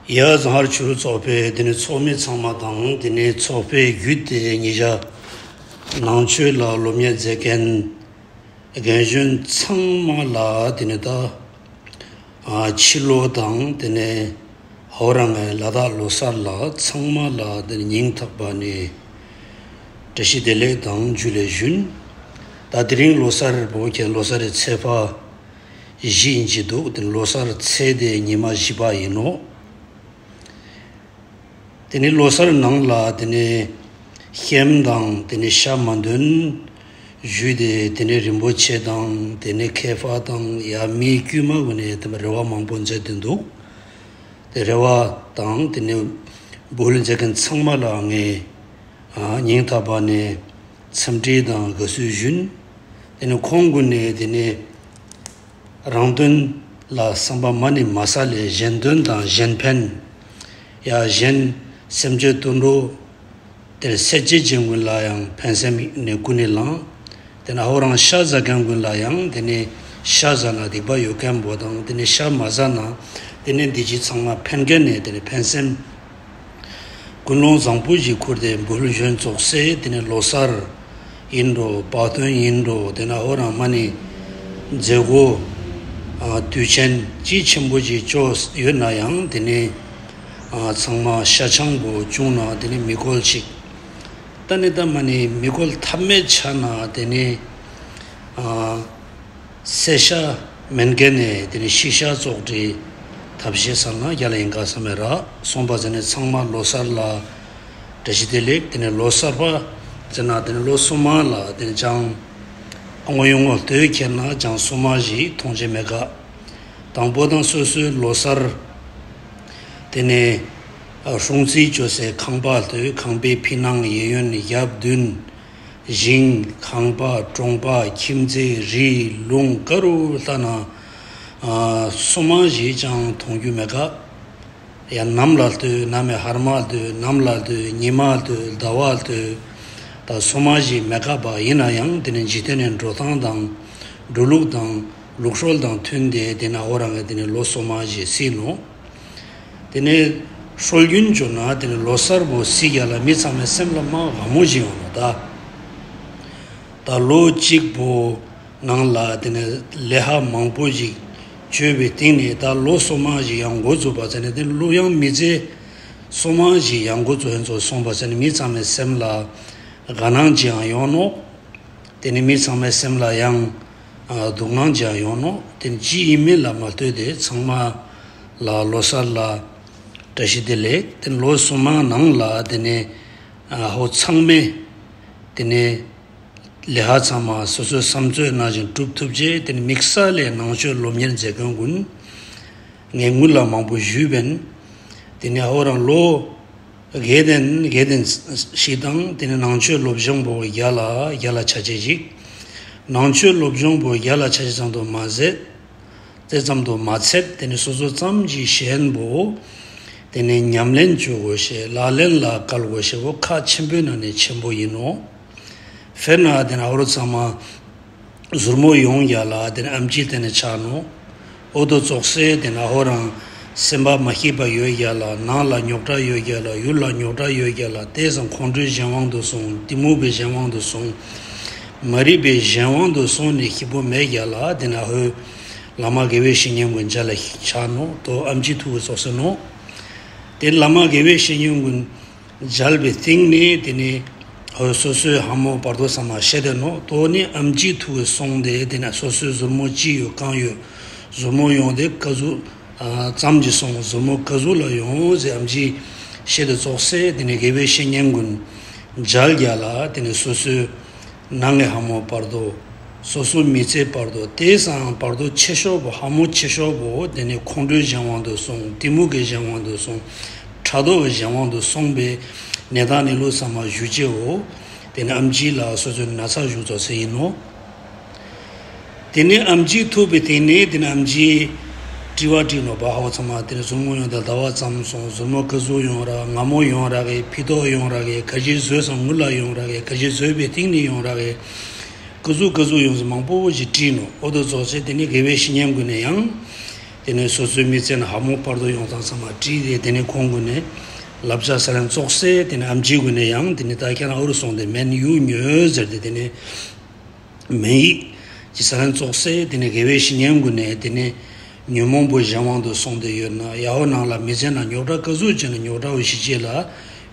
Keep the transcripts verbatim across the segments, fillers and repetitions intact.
ཡ་ཛ་ཧར་ཆུ་རུ་ཚོགས་པའི་དེ་ནས་ཚོགས་མི་ཚང་མ་དང་། དེ་ནས་ཚོགས་པའི་བརྒྱུད་དེ་ཉེ་ཞ་ནང་ཆོས་ལ་སློབ་གཉེར་མཛད་མཁན་རྒན་གཞོན་ཚང་མ་ལ་དེ་ནས་ད་ཨ་ཕྱི་ལོ་དང་དེ་ནས་ཧོ་རང་ངའི་ལ་དྭགས་ལོ་གསར་ལ་ཚང་མ་ལ་དེ་ནས་སྙིང་ཐག་པ་ནས་བཀྲ་ཤིས་བདེ་ལེགས་དང་ཇུ་ལེ་ཞུན། ད་དེ་རིང་ལོ་གསར་བོ་ཁྱེད་ལོ་གསར་རི་ཚེས་པ་བཞི་ཡིན་གྱི་འདུག་དེ་ལོ་གསར་ཚེས་དེ་ཉི་མ་བཞི་པ་ཡིན་ནོ། དེ་ནས་ལོ་གསར་ནང་ལ་དེ་ནས་ཤེམ་དང་དེ་ནས་ཤ་མ་འདོན་ཞུས་ཏེ། དེ་ནས་རིན་པོ་ཆེ་དང་དེ་ནས་ཁེ་ཕ་དང་ཡ་མི་དཀྱུས་མ་གུན་ནས་དེ་མ་རེ་བ་མང་པོ་མཛད་དེ་འདུག་དེ་རེ་བ་དང་དེ་ནས་འབུལ་མཛད་མཁན་ཚང་མ་ལ་ངས་ཨ་སྙིང་ཐག་པ་ནས་འཚམས་འདྲི་དང་དགའ་བསུ་ཞུན། དེ་ནས་ཁོང་གུན་ནས་དེ་ནས་རང་དོན་ལ་བསམ་པ་མ་ནི་མ་ཟ་ལས་གཞན་དོན་དང་གཞན་ཕན། ཡ་གཞན་སེམས་ཅན་དུད་འགྲོ་དེར་སེམས་ཅན་གཞན་གུན་ལ་ཡང་ཕན་སེམས་ནས་ཀུན་ནས་བསླངས། དེ་ནས་ཧོ་རང་ཤ་ཟ་མཁན་གུན་ལ་ཡང་དེ་ནས་ཤ་ཟ་ན་སྡིག་པ་ཡོད་མཁན་བོ་དང་། དེ་ནས་ཤ་མ་ཟ་ན་དེ་ནས་འདི་ཅི་ཚང་མ་ཕན་མཁན་ནས་དེ་ནས་ཕན་སེམས་ཀུན་སློང་བཟང་པོ་ཞིག་ཁུར་ཏེ་འབུལ་ཞོན་ཙོགས་སེ་དེ་ནས་ལོ་གསར་ཡིན་འགྲོ། བག་སྟོན་ཡིན་འགྲོ། དེ་ནས་ཧོ་རང་མ་ནི་མཛད་སྒོ་ཨ་དུས་ཆེན་ཅི་ཆེན་པོ་ཞིག་བཅོས་ཡོད་ན་ཡང་དེ་ནས་ཨ་ཚང་མ་ཤ་ཆང་པོ་བྱུང་ན་དེ་ནས་མི་སྐོལ་ཅིག་ད་ནི་ད་མ་ནི་མི་སྐོལ་ཐབས་མེད་ཆ་ན་དེ་ནས་ཨ་བསད་ཤ་མེད་མཁན་ནས་དེ་ནས་ཤི་ཤ་ཙོགས་འདྲི་ཐབས་ཤེས་ས་ན་རྒྱ་ལ་ཡིན་ག་ས་མེད་ར། སོང་པ་ཟེར་ནས་ཚང་མ་ལོ་གསར་ལ་བཀྲ་ཤིས་བདེ་ལེགས། དེ་ནས་ལོ་གསར་པ་ཟེར་ན་དེ་ནས་ལོ་སོ་མ་ལ་དེ་ནས་ཅང་ཨ་ངོ་ཡོང་ངོ་ལྟོས་ཁྱེར་ན་ཅང་སོ་མ་ཞིག་མཐོང་ཆེ་མེད་ག་དང་པོ་དང་སོ་སོའི་ལོ་གསར་དེ་ནས་སྲུང་བརྩི་བཅོ་སའི་ཁང་པ་ལྟོས། ཁང་པའི་ཕི་ནང་གཡས་གཡོན་ཞབས་བདུན། ཞིང་ཁང་པ་གྲོང་པ་ཁྱིམ་མཚེས་རི་ལུང་ག་རུ་ལྟ་ན་ཨ་སོ་མ་ཞིག་ཅང་མཐོང་རྒྱུ་མེད་ག་ཡ་ནམ་ལ་ལྟོས། ནམ་མེ་ཧར་མ་ལྟོས། ནམ་ལ་ལྟོས། ཉི་མ་ལྟོས། ཟླ་བ་ལྟོས། ད་སོ་མ་ཞིག་མེད་ག་པ་ཡིན་ན་ཡང་དེ་ནས་འཇིག་རྟེན་ནས་འགྲོ་སྟངས་དང་འགྲོ་ལུགས་དང་ལུགས་སྲོལ་དང་མཐུན་ཏེ་དེ་ན་ཧོ་རང་གི་དེ་ནས་ལོ་སོ་མ་ཞིག་སྲིད་ནོ། དེ་ནས་སྲོལ་རྒྱུན་བྱུང་ན་དེ་ནས་ལོ་གསར་པོ་སྲིད་རྒྱ་ལ་མི་ཚང་མའི་སེམས་ལ་མ་དགའ་མོ་ཞིག་ཡོང་ནོ་ད། ད་ལོ་གཅིག་པོ་ནང་ལ་དེ་ནས་ལས་ཧ་མང་པོ་ཞིག་བཅོས་པའི་སྟེང་ནས་ད་ལོ་སོ་མ་ཞིག་ཡང་འགོ་བཙུགས་པ་ཟེར་ནས་དེ་ལོ་ཡང་མི་ཚེ་སོ་མ་ཞིག་ཡང་འགོ་བཙུགས་ཡོང་ཚོ་སོང་པ་ཟེར་ནས་མི་ཚང་མའི་སེམས་ལ་དགའ་སྣང་ཅི་ཡང་ཡོང་ནོ། དེ་ནི་མི་ཚང་མའི་སེམས་ལ་ཡང་ཨ་སྡུག་སྣང་ཅི་ཡང་ཡོང་ནོ། དེ་ནི་ཅི་ཡིན་མིན་ལ་མ་ལྟོས་ཏེ་ཚང་མ་ལ་ལོ་གསར་ལ་བཀྲ་ཤིས་བདེ་ལེགས། དེ་ནི་ལོ་སོ་མ་ནང་ལ་དེ་ནི་ཨ་ཧོ་ཚང་མས་དེ་ནི་ལས་ཧ་ཚང་མ་སོ་སོའི་བསམ་ཚོད་ནང་བཞིན་སྒྲུབ་ཐུབ་ཅེས་དེ་ནི་དམིགས་བསལ་ལས་ནང་ཆོས་སློབ་གཉེར་མཛད་མཁན་ཀུན་ངས་སྔོན་ལ་མང་པོ་ཞུས་པས། དེ་ནི་ཧོ་རང་ལོ་དགེ་ལྡན་དགེ་ལྡན་ཞིག་དང་དེ་ནས་ནང་ཆོས་སློབ་སྦྱོང་པོ་རྒྱ་ལ་རྒྱ་ལ་ཆ་ཆེ་ཞིག་ནང་ཆོས་སློབ་སྦྱོང་པོ་རྒྱ་ལ་ཆ་ཆེ་ཙམ་དུ་མ་ཟད། དེ་ཙམ་དུ་མ་ཚད་དེ་ནས་སོ་སོ་ཙམ་གྱི་གཞན་པོ་དེ་ནས་ཉམས་ལེན་བྱོས་དགོས་ཤེས། ལག་ལེན་ལ་བཀལ་དགོས་ཤེས་པོ་ཁག་ཆེན་པོའི་ནང་ནས་ཆེན་པོ་ཡིན་ནོ། དཔེར་ན་དེ་ནས་ཨོ་རོ་ཚང་མ་ཟུར་མོ་ཡོང་རྒྱ་ལ་དེ་ནས་ཨམ་ཆི་དེ་ནས་ཆགས་ནོ། ཨོ་དོ་ཙོགས་སེ་དེ་ནས་ཨོ་རང་སེམས་པ་མ་སྐྱིད་པ་ཡོད་རྒྱ་ལ། ནང་ལ་རྙོག་དྲ་ཡོད་རྒྱ་ལ། ཡུལ་ལ་རྙོག་དྲ་ཡོད་རྒྱ་ལ། དེ་ཙམ་ཁོང་ཁྲོའི་གཞན་དབང་དུ་སོང་། གཏི་མུག་གི་གཞན་དབང་དུ་སོང་། མ་རིག་པའི་གཞན་དབང་དུ་སོང་ནས་སྐྱིད་པོ་མེད་རྒྱ་ལ། དེ་ནས་ཨོ་བླ་མ་དགེ་བའི་བཤེས་གཉེན་ཀུན་མཇལ་ལ་ཆགས་ནོ། དོ་ཨམ་ཆི་ཐུག་གི་ཙོགས་སེ་ནོ། དེ་བླ་མ་དགེ་བའི་བཤེས་གཉེན་ཀུན་མཇལ་བའི་སྟེང་ནས་དེ་ནས་ཨོ་སོ་སོའི་ཧ་མོ་བར་དོ་ཚང་མ་བཤད་དེ་ནོ། དོ་ནི་ཨམ་ཆི་ཐུག་གི་སོང་སྟེ་དེ་ནས་སོ་སོའི་ཟུར་མོ་ཅི་ཡོད་གང་ཡོད་ཟུར་མོ་ཡོང་སྟེ་ཀ་ཟུག་ཨ་ཙམ་གྱི་སོང་། ཟུར་མོ་ཀ་ཟུག་ལ་ཡོང་ཟེར་ཨམ་ཆི་བཤད་དེ་ཙོགས་སེ་དེ་ནས་དགེ་བའི་བཤེས་གཉེན་ཀུན་མཇལ་རྒྱ་ལ་དེ་ནས་སོ་སོའི་ནང་གི་ཧ་མོ་བར་དོ། སོ་སོ་མི་ཚེ་བར་དོ། དེ་སང་བར་དོ་ཆེ་ཤོས་པོ་ཧ་མོ་ཆེ་ཤོས་པོ་དེ་ནི་ཁོང་ཁྲོའི་གཞན་དབང་དུ་སོང་། གཏི་མུག་གི་གཞན་དབང་དུ་སོང་། ཕྲག་དོག་གི་གཞན་དབང་དུ་སོང་པའི་གནས་སྟངས་ནི་ལུགས་ཟ་མ་ཞུ་ཅེའོ། དེ་ནི་ཨམ་ཆི་ལ་སོ་སོའི་ན་ཚ་ཞུ་ཙོགས་སེ་ཡིན་ནོ། དེ་ནས་ཨམ་ཆི་ཐུག་པའི་སྟེང་ནས་དེ་ནས་ཨམ་ཆི་དྲི་བ་དྲིས་ནོ་བ། ཧོ་ཚང་མ་དེ་ནས་ཟུར་མོ་ཡོང་དེ་ཟླ་བ་ཙམ་སོང་། ཟུར་མོ་ཀ་ཟུག་ཡོང་ར། ང་མོ་ཡོང་ར་གི། ཕི་ཏོག་ཡོང་ར་གི། ག་ཅི་བཟོས་སང་ངུ་ལ་ཡོང་ར་གི། ག་ཅི་བཟོས་པའི་སྟེང་ནས་ཡོང་ར་གི། ཀ་ཟུག་ཀ་ཟུག་ཡོང་ཟེར་མང་པོ་ཞིག་དྲིས་ནོ། ཨོ་དོ་ཙོགས་སེ་དེ་ནས་དགེ་བའི་བཤེས་གཉེན་ཀུན་ནས་ཡང་ དེ་ནས་སོ་སོའི་མི་ཚེ་ན་ཧ་མོ་བར་དོ་ཡོང་སྟངས་ཚང་མ་བྲིས་ཏེ། དེ་ནས་ཁོང་གུན་ནས་བསླབ་བྱ་ས་ལན་ཙོགས་སེ། དེ་ནས་ཨམ་ཆི་གུན་ནས་ཡང་དེ་ནས་ད་ཁྱེད་རང་ཨོ་རུ་སོང་སྟེ་སྨན་ཡུག་ཉོས་ཟེར་ཏེ། དེ་ནས་སྨན་ཡིག་གི་ས་ལན་ཙོགས་སེ། དེ་ནས་དགེ་བའི་བཤེས་གཉེན་གུན་ནས་དེ་ནས་ཉོན་མོངས་པ་གཞན་དབང་དུ་སོང་སྟེ་ཡོད་ན། ཡ་ཧོ་ནང་ལ་མི་ཚེ་ན་རྙོག་དྲ་ག་ཟུག་བྱས་ན་རྙོག་དྲའི་གཞི་བྱེས་ལ་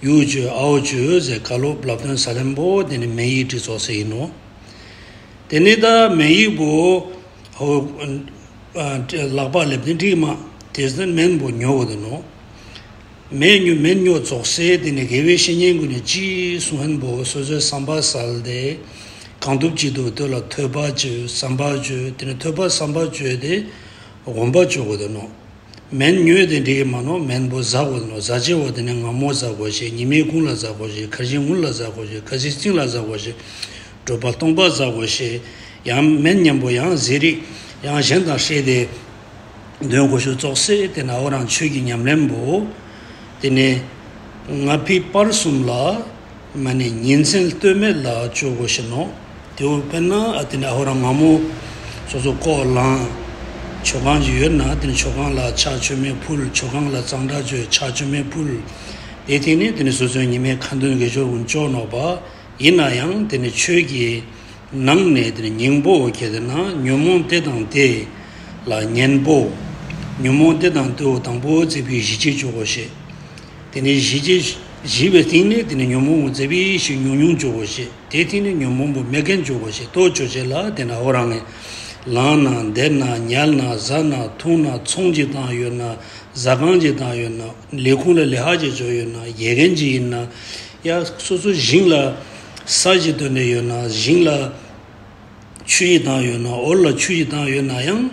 ཡུག་བཅོས་ཨའོ་བཅོས་ཟེར་བཀའ་སློབ་བསླབ་སྟོན་ས་ལན་པོ་དེ་ནས་སྨན་ཡིག་བྲིས་ཙོགས་སེ་ཡིན་ནོག། དེ་ནས་ད་སྨན་ཡིག་པོ་ཨོ་ཨ་ལག་པ་ལེབ་དེ་འགྲིག་མ། དེ་ཚོ་སྨན་པོ་ཉོ་དགོས་དེ་ནོག། སྨན་ཉོ་སྨན་ཉོ་ཙོགས་སེ། དེ་ནས་དགེ་བའི་བཤེས་གཉེན་གུན་ནས་ཅི་གསུང་ཧན་པོ་སོ་སོའི་བསམ་པ་གསལ་ཏེ། གང་ཐུབ་ཅི་ཐུབ་དེ་ལ་ཐོས་པ་བཅོས། བསམ་པ་བཅོས། དེ་ནས་ཐོས་པ་བསམ་པ་བཅོས་ཏེ་སྒོམ་པ་བཅོ་དགོས་དེ་ནོག། སྨན་ཉོས་ཏེ་འགྲིག་གི་མ་ནོག། སྨན་པོ་བཟའ་དགོས་དེ་ནོག། བཟའ་བྱའི་འོག་དེ་ནས་མངར་མོ་བཟའ་དགོས་ཤེས། ཉི་མའི་གུང་ལ་བཟའ་དགོས་ཤེས། ཁ་ཞིག་སྔོན་ལ་བཟའ་དགོས་ཤེས། ཁ་ཞིག་རྩིང་ལ་བཟའ་དགོས་ཤེས། དྲོ་པ་སྟོང་པ་བཟའ་དགོས་ཤེས། ཡང་སྨན་མཉམ་པོ་ཡང་ཟས་རིགས་ཡང་གཞན་དང་བསྲེས་ཏེ་འདོན་དགོས་ཤེས་ཙོགས་སེ། དེ་ནས་ཨོ་རང་ཆོས་ཀྱི་ཉམས་ལེན་པོ་དེ་ནས་སྔ་ཕྱི་བར་གསུམ་ལ་མ་ནས་ཉིན་མཚན་ལྟོས་མེད་ལ་བཅོ་དགོས་ཤེས་ནོག། དེ་བོ་དཔེར་ན་ཨ་དེ་ནས་ཨ་ཧོ་རང་མངར་མོ་སོ་སོ་ཀོ་ལངས། མཆོད་ཁང་ཅིག་ཡོད་ན་དེ་ནས་མཆོད་ཁང་ལ་ཕྱག་མཆོད་མེ་ཕུལ། མཆོད་ཁང་ལ་གཙང་སྦྲ་བཅོས། ཕྱག་མཆོད་མེ་ཕུལ། དེ་ཐེངས་ནས་དེ་ནས་སོ་སོའི་ཉི་མའི་ཁ་འདོན་དགེ་སྦྱོར་གུན་བཅོ་ནོག་པ། ཡིན་ན་ཡང་དེ་ནས་ཆོས་ཀྱི་ནང་ནས་དེ་ནས་སྙིང་པོ་ཁྱེར་ཏེ་ན་ཉོན་མོངས་དེ་དང་དེ་ལ་གཉེན་པོ། ཉོན་མོངས་དེ་དང་དེ་བོ་དང་པོ་བརྩེགས་པའི་གཞི་བྱེས་བཅོ་དགོས་ཤེས། དེ་ནས་གཞི་བྱེས་བཞི་པའི་སྟེང་ནས་དེ་ནས་ཉོན་མོངས་པོ་བརྩེགས་པའི་གཞི་ཉུང་ཉུང་བཅོ་དགོས་ཤེས། དེ་སྟེང་ནས་ཉོན་མོངས་པོ་མེད་མཁན་བཅོ་དགོས་ཤེས། དེ་བོ་བཅོ་བྱེས་ལ་དེ་ནས་ཨོ་རང་ངས་ལངས་ན་བསྡད་ན་ཉལ་ན་བཟའ་ན་འཐུང་ན་ཚོང་ཅིག་བཏང་ཡོད་ན་ཟ་ཁང་ཅིག་བཏང་ཡོད་ན་ལས་ཁུངས་ལ་ལས་ཀ་ཅིག་བཅོ་ཡོད་ན་དགེ་རྒན་ཅིག་ཡིན་ན། ཡ་སོ་སོ་ཞིང་ལ་ས་ཅིག་བཏོན་ནས་ཡོད་ན་ཞིང་ལ་ཆུ་ཡིས་བཏང་ཡོད་ན་འོར་ལ་ཆུ་ཡིས་བཏང་ཡོད་ན་ཡང་།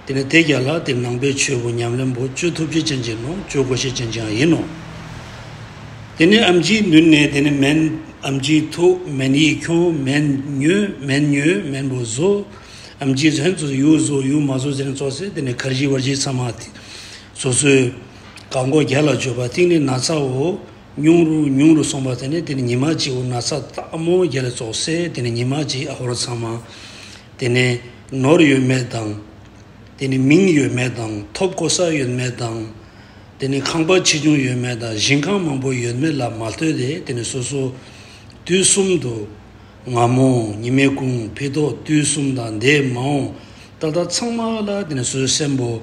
དེ་ནས་དེ་རྒྱ་ལ་དེ་ནང་པའི་ཆོས་པོ་ཉམས་ལེན་པོ་བཅོ་ཐུབ་ཅེས་ཅན་ཅན་ནོ། བཅོ་དགོས་ཤེས་ཅན་ཅན་ཡིན་ནོ། དེ་ནས་ཨམ་ཆིའི་མདུན་ནས་དེ་ནས་སྨན་ཨམ་ཆིའི་ཐུགས་སྨན་ཡིག་ཁྱོང་སྨན་ཉོས་སྨན་ཉོས་སྨན་པོ་བཟོ། ཨམ་ཆིའི་ཚན་ཚོ་ཡུག་བཟོ་ཡུག་མ་བཟོ་ཟེར་ནས་ཙོགས་སེ་དེ་ནས་ཁར་ཇི་བར་ཇི་ཚང་མ་དེ་སོ་སོའི་གང་གོ་རྒྱ་ལ་བཅོས་པ་སྟེང་ནས་ན་ཚ་བོ། ཉུང་རུ་ཉུང་རུ་སོང་བ་དེ་ནས་དེ་ནས་ཉི་མ་གཅིག་འོ་ན་ས་སྟག་མོ་རྒྱལ་ལ་ཙོགས་སེ་དེ་ནས་ཉི་མ་གཅིག་ཨ་ཧོར་ཚང་མ་དེ་ནས་ནོར་ཡོད་མེད་དང་། དེ་ནས་མིང་ཡོད་མེད་དང་ཐོབ་གོ་ས་ཡོད་མེད་དང་། དེ་ནས་ཁང་པ་ཆེ་ཆུང་ཡོད་མེད་དང་ཞིང་ཁང་མང་པོ་ཡོད་མེད་ལ་མ་ལྟོས་ཏེ་དེ་ནས་སོ་སོ་དུས་གསུམ་དུ་སྔ་མོ་ཉི་མའི་གུང་ཕི་ཏོག་དུས་གསུམ་དང་འདས་མ་འོངས། ད་ལྟ་ཚང་མ་ལ་དེ་ནས་སོ་སོའི་སེམས་པོ་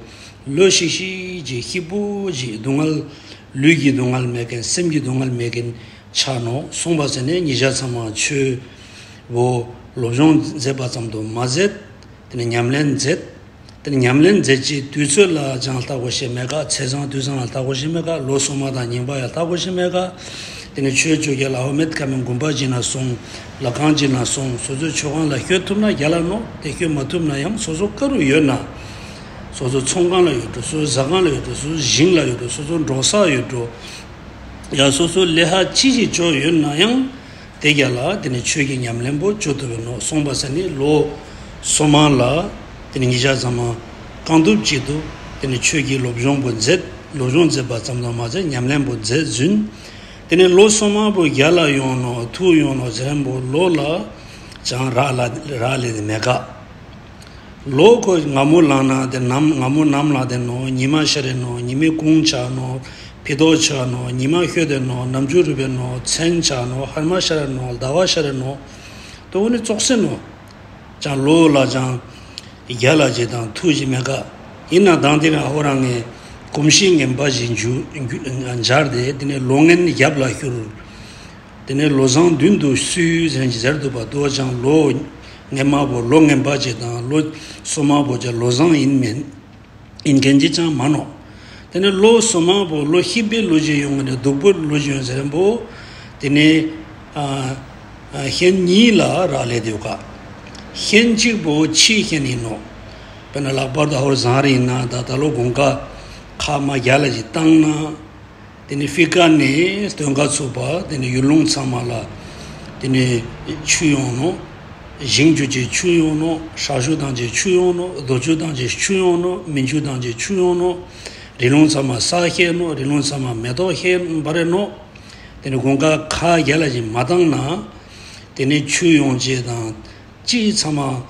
ལྷོད་ཤིག་ཤིག་ཅིག་སྐྱིད་པོ་ཅིག་སྡུག་བསྔལ་ལུས་ཀྱི་སྡུག་བསྔལ་མེད་མཁན་སེམས་ཀྱི་སྡུག་བསྔལ་མེད་མཁན་ཆགས་ནོ་གསུངས་པ་ཟེར་ནས་ཉེ་ཆར་ཚང་མ་ཆོས་པོ་སློབ་སྦྱོང་མཛད་པ་ཙམ་དུ་མ་ཟད། དེ་ནས་ཉམས་ལེན་མཛད། དེ་ནས་ཉམས་ལེན་མཛད་ཀྱི་དུས་ཚོད་ལ་ཅང་ལྟ་དགོས་ཤེས་མེད་ཀ་ཚེས་བཟང་དུས་བཟང་ལ་ལྟ་དགོས་ཤེས་མེད་ཀ་ལོ་སོ་མ་དང་རྙིང་པ་ཡང་ལྟ་དགོས་ཤེས་མེད་ཀ་དེ་ནས་ཆོས་བཅོ་རྒྱ་ལ་ཨོ་མེད་ཀ་མིན་དགོན་པ་ཅིག་ན་སོང་། ལྷ་ཁང་ཅིག་ན་སོང་། སོ་སོའི་མཆོད་ཁང་ལ་ཤོད་ཐུབ་ན་རྒྱ་ལ་ནོ། དེ་ཤོད་མ་ཐུབ་ན་ཡང་སོ་སོ་ག་རུ་ཡོད་ན། སོ་སོ་ཚོང་ཁང་ལ་ཡོད་འགྲོ། སོ་སོ་ཟ་ཁང་ལ་ཡོད་འགྲོ། སོ་སོ་ཞིང་ལ་ཡོད་འགྲོ། སོ་སོ་འགྲོ་ས་ཡོད་འགྲོ། ཡང་སོ་སོ་ལས་ཧ་ཅི་ཞིག་བཅོ་ཡོད་ན་ཡང་། དེ་རྒྱ་ལ་དེ་ནས་ཆོས་ཀྱི་ཉམས་ལེན་པོ་བཅོ་ཐུབ་པའི་ནོ་གསུངས་པ་ཟེར་ནས་ལོ་སོ་མ་ལ་དེ་ནས་ཉི་ཤ་ཚང་མ་རྐང་ཐུབ་གཅིག་ཏུ་དེ་ནས་ཆོས་ཀྱི་སློབ་སྦྱོང་པོ་མཛད། སློབ་སྦྱོང་མཛད་པ་ཙམ་དུ་མ་ཟད་ཉམས་ལེན་པོ་མཛད་བཟུང་། དེ་ནས་ལོ་སོ་མ་པོ་རྒྱ་ལ་ཡོང་ནོ་ཐུག་ཡོང་ནོ་ཟེར་མཁན་པོ་ལོ་ལ་ཅང་རག་ལ་རག་ལས་དེ་མེད་ཀ་ལོ་ཁོ་སྔ་མོ་ལངས་ན་དེ་ནམ་སྔ་མོ་ནམ་ལངས་དེ་ནོ། ཉི་མ་ཤར་རེ་ནོ། ཉི་མའི་གུང་ཆགས་ནོ། ཕི་ཏོག་ཆགས་ནོ། ཉི་མ་ཤོད་དེ་ནོ། ནམ་ཆུ་རུབ་པའི་ནོ། མཚན་ཆགས་ནོ། ཧར་མ་ཤར་རེ་ནོ། ཟླ་བ་ཤར་རེ་ནོ། དོ་བོ་ནི་ཙོག་སེ་ནོ། ཅང་ལོ་ལ་ཅང་རྒྱ་ལ་ཅིག་དང་ཐུག་ཅིག་མེད་ཀ་ཡིན་ན་དང་དེ་རིང་ཨ་ཧོ་རང་ངས་གོམས་གཤིས་ངན་པ་ཞིག་འཇུ་འཇུ་འཇར་ཏེ་དེ་ནས་ལོ་ངན་རྒྱབ་ལ་ཤོར། དེ་ནས་ལོ་བཟང་མདུན་དུ་བསུས་ཟེར་གྱི་ཟེར་འདུག་པ། དོ་ཅང་ལོ་ངན་མ་པོ་ལོ་ངན་པ་ཅིག་དང་ལོ་སོ་མ་པོ་ཅང་ལོ་བཟང་ཡིན་མིན་ཡིན་མཁན་ཅིག་ཅང་མ་ནོ། དེ་ནས་ལོ་སོ་མ་པོ་ལོ་ཤི་བའི་ལོ་ཅིག་ཡོང་གི་ནས་སྡུག་པོའི་ལོ་ཅིག་ཡོང་ཟེར་མཁན་པོ། དེ་ནས་ཨ་ཨ་ཤན་གཉིས་ལ་རག་ལས་འདུག་ག་ཤན་གཅིག་པོ་ཕྱིའི་ཤན་ཡིན་ནོ། དཔེར་ན་ལྷག་པར་དུ་ཨ་ཧོར་བཟང་རིན་ན་ད་ད་ལོ་དགུན་ཁ་ཁ་མ་རྒྱ་ལ་ཅིག་བཏང་ན། དེ་ནས་ཕི་ཀ་ནས་སྟོན་ཁ་ཚུགས་པ་དེ་ནས་ཡུལ་ལུང་ཚང་མ་ལ་དེ་ནས་ཆུ་ཡོང་ནོ། ཞིང་ཆུ་ཅེས་ཆུ་ཡོང་ནོ། ཧྲག་ཆུ་དང་ཅེས་ཆུ་ཡོང་ནོ། རྡོ་ཆུ་དང་ཅེས་ཆུ་ཡོང་ནོ། མི་ཆུ་དང་ཅེས་ཆུ་ཡོང་ནོ། རི་ལུང་ཚང་མ་ས་ཤེས་ནོ། རི་ལུང་ཚང་མ་མེ་ཏོག་ཤེས་འབར་རེ་ནོ། དེ་ནས་དགུན་ཁ་ཁ་རྒྱ་ལ་ཅིག་མ་བཏང་ན། དེ་ནས་ཆུ་ཡོང་ཅེས་དང་། ཅི་ཚང་མ་